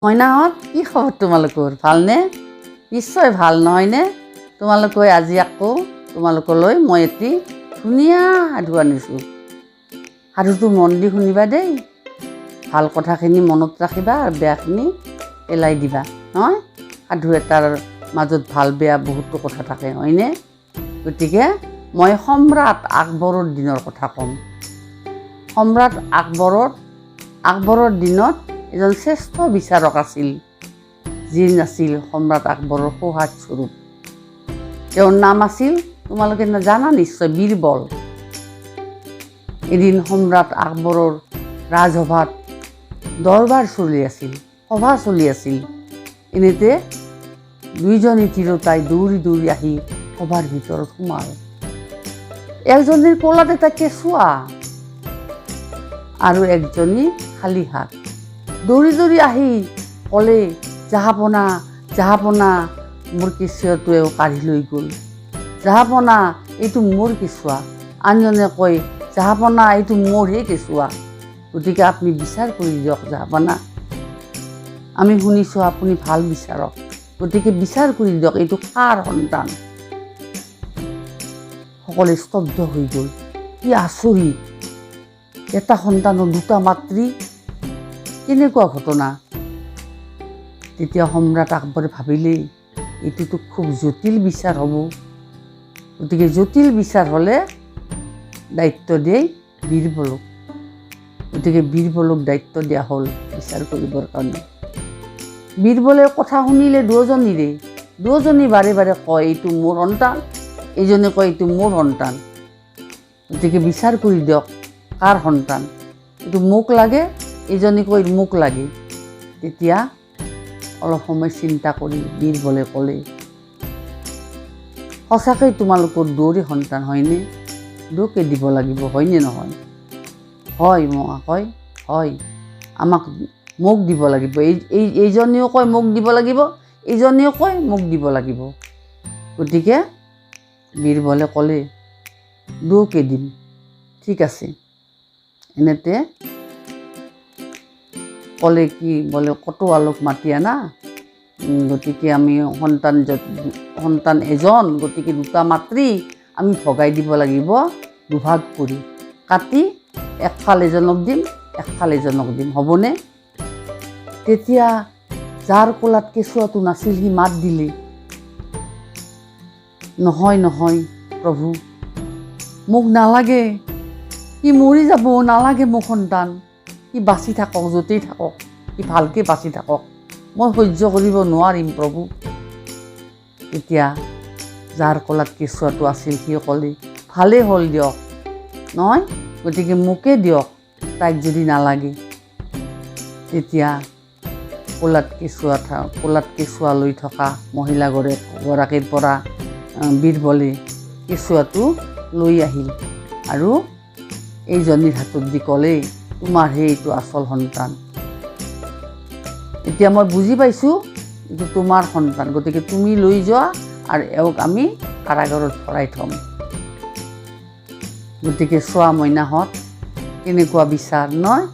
মইনাহঁত, কি খবৰ তোমালোকৰ? ভালনে? নিশ্চয় ভাল, নহয়নে? তোমালোকে আজি আকৌ তোমালোকলৈ মই এটি ধুনীয়া সাধু আনিছোঁ। সাধুটো মন দি শুনিবা দেই। ভাল কথাখিনি মনত ৰাখিবা আৰু বেয়াখিনি পেলাই দিবা, নহয়? সাধু এটাৰ মাজত ভাল বেয়া বহুতো কথা থাকে, হয়নে? গতিকে মই সম্ৰাট আকবৰৰ দিনৰ কথা ক'ম। সম্ৰাট আকবৰৰ দিনত এজন শ্ৰেষ্ঠ বিচাৰক আছিল, যি আছিল সম্ৰাট আকবৰৰ সোঁহাত স্বৰূপ। তেওঁৰ নাম আছিল, তোমালোকে জানা নিশ্চয়, বীৰবল। এদিন সম্ৰাট আকবৰৰ ৰাজসভাত দৰবাৰ চলি আছিল, সভা চলি আছিল। এনেতে দুইজনী তিৰোতাই দৌৰি দৌৰি আহি সভাৰ ভিতৰত সোমাল। একজনীৰ কোলাত এটা কেঁচুৱা আৰু একজনী খালী হাত। দৌৰি দৌৰি আহি ক'লে, "জাহাপনা, জাহাপনা, মোৰ কেঁচুৱাটোৱেও কাঢ়ি লৈ গ'ল। জাহাপনা, এইটো মোৰ কেঁচুৱা।" আনজনে কয়, "জাহাপনা, এইটো মোৰহে কেঁচুৱা। গতিকে আপুনি বিচাৰ কৰি দিয়ক, জাহাপনা। আমি শুনিছোঁ আপুনি ভাল বিচাৰক। গতিকে বিচাৰ কৰি দিয়ক, এইটো কাৰ সন্তান?" সকলোৱে স্তব্ধ হৈ গ'ল। কি আচৰিত! এটা সন্তানৰ দুটা মাতৃ, কেনেকুৱা ঘটনা! তেতিয়া সম্ৰাট আকবৰে ভাবিলেই, এইটোতো খুব জটিল বিচাৰ হ'ব। গতিকে জটিল বিচাৰ হ'লে দায়িত্ব দিয়ে বীৰবলক। গতিকে বীৰবলক দায়িত্ব দিয়া হ'ল বিচাৰ কৰিবৰ কাৰণে। বীৰবলে কথা শুনিলে দুয়োজনীৰে। দুয়োজনী বাৰে বাৰে কয়, "এইটো মোৰ সন্তান।" এইজনে কয়, "এইটো মোৰ সন্তান। গতিকে বিচাৰ কৰি দিয়ক, কাৰ সন্তান এইটো? মোক লাগে।" এইজনী কয়, "মোক লাগে।" তেতিয়া অলপ সময় চিন্তা কৰি বীৰবলে ক'লে, "সঁচাকৈ তোমালোকৰ দুয়োৰে সন্তান হয়নে? দুয়োকে দিব লাগিব, হয়নে নহয়?" "হয় মহাশয়, হয়। আমাক মোক দিব লাগিব।" এই এইজনীও কয়, "মোক দিব লাগিব।" এইজনীও কয়, "মোক দিব লাগিব।" গতিকে বীৰবলে ক'লে, "দুয়োকে দিম, ঠিক আছে।" এনেতে ক'লে কি বোলে, "কটোৱালক মাতি আনা। গতিকে আমি সন্তান এজন, গতিকে দুটা মাতৃ, আমি ভগাই দিব লাগিব। দুভাগ কৰি কাটি একফাল এজনক দিম, একফাল এজনক দিম, হ'বনে?" তেতিয়া যাৰ কোলাত কেঁচুৱাটো নাছিল, সি মাত দিলে, "নহয় নহয় প্ৰভু, মোক নালাগে। সি মৰি যাব। নালাগে মোক সন্তান। সি বাচি থাকক, য'তেই থাকক, সি ভালকৈ বাচি থাকক। মই সহ্য কৰিব নোৱাৰিম, প্ৰভু।" তেতিয়া যাৰ কোলাত কেঁচুৱাটো আছিল, সি ক'লে, "ভালেই হ'ল দিয়ক, নহয়? গতিকে মোকে দিয়ক, তাইক যদি নালাগে।" তেতিয়া কোলাত কেঁচুৱা লৈ থকা মহিলাগৰাকীৰ পৰা বীৰবলে কেঁচুৱাটো লৈ আহিল আৰু এইজনীৰ হাতত দি ক'লে, "তোমাৰহে এইটো আচল সন্তান। এতিয়া মই বুজি পাইছোঁ, এইটো তোমাৰ সন্তান। গতিকে তুমি লৈ যোৱা আৰু এওঁক আমি কাৰাগাৰত ভৰাই থ'ম।" গতিকে চোৱা মইনাহঁত, কেনেকুৱা বিচাৰ, নহয়?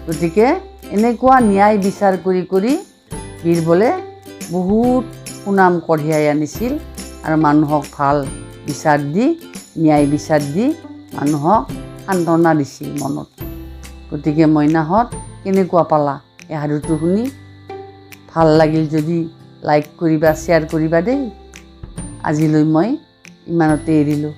গতিকে এনেকুৱা ন্যায় বিচাৰ কৰি কৰি বীৰবলে বহুত সুনাম কঢ়িয়াই আনিছিল আৰু মানুহক ভাল বিচাৰ দি, ন্যায় বিচাৰ দি মানুহক সান্তনা দিছিল মনত। গতিকে মইনাহঁত, কেনেকুৱা পালা এই সাধুটো শুনি? ভাল লাগিল যদি লাইক কৰিবা, শ্বেয়াৰ কৰিবা দেই। আজিলৈ মই ইমানতে এৰিলোঁ।